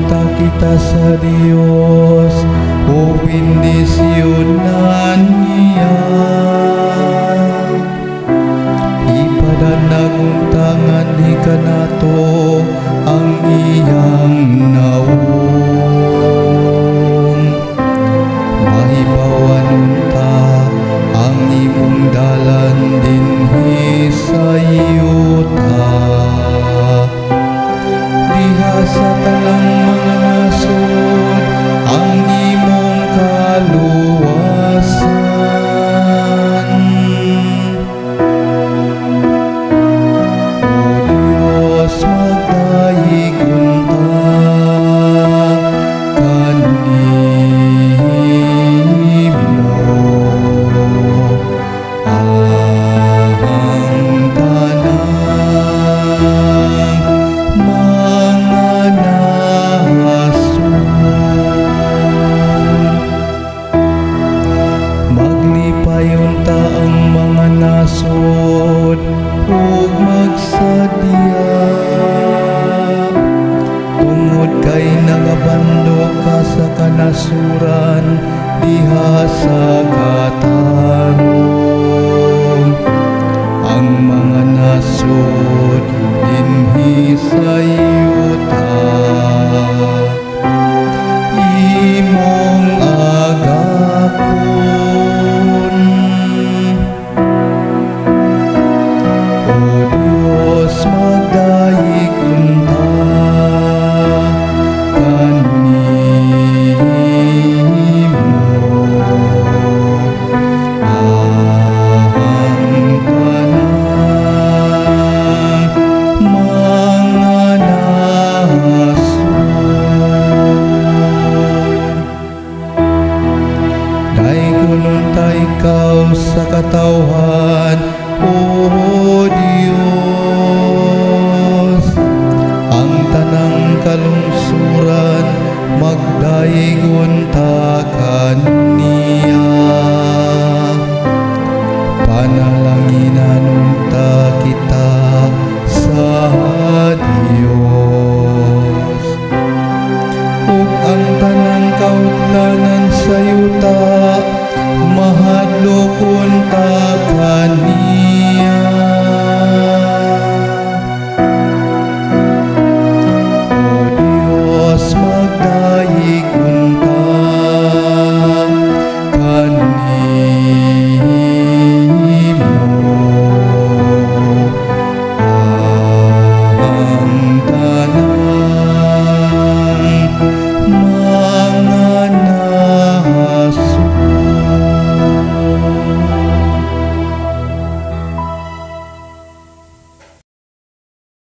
Unta kita sa Dios ug bendisyonan niya. Ipadanag unta nganhi kanato ang iyang nawong. Mahibawan unta ang imong dalan dinhi sa yuta, diha sa tanang mga nasod ang imong kaluwasan. O Dios, magdayeg unta kanimo ang tanang mga nasod. Maglipay unta ang mga nasod ug magsadya tungod kay nagabando ka sa kanasuran diha sa katarong. Ang mga nasod dinhi sa yuta imong agakon. O Dios, magdayeg unta kanimo ang tanang mga nasod. Daygon unta ikaw sa katawhan, O Dios. Ang tanang kalungsuran magdayeg unta kaniya. Panalanginan unta kita sa Dios. Ug ang tanang kautlanan sa yuta mahadlok.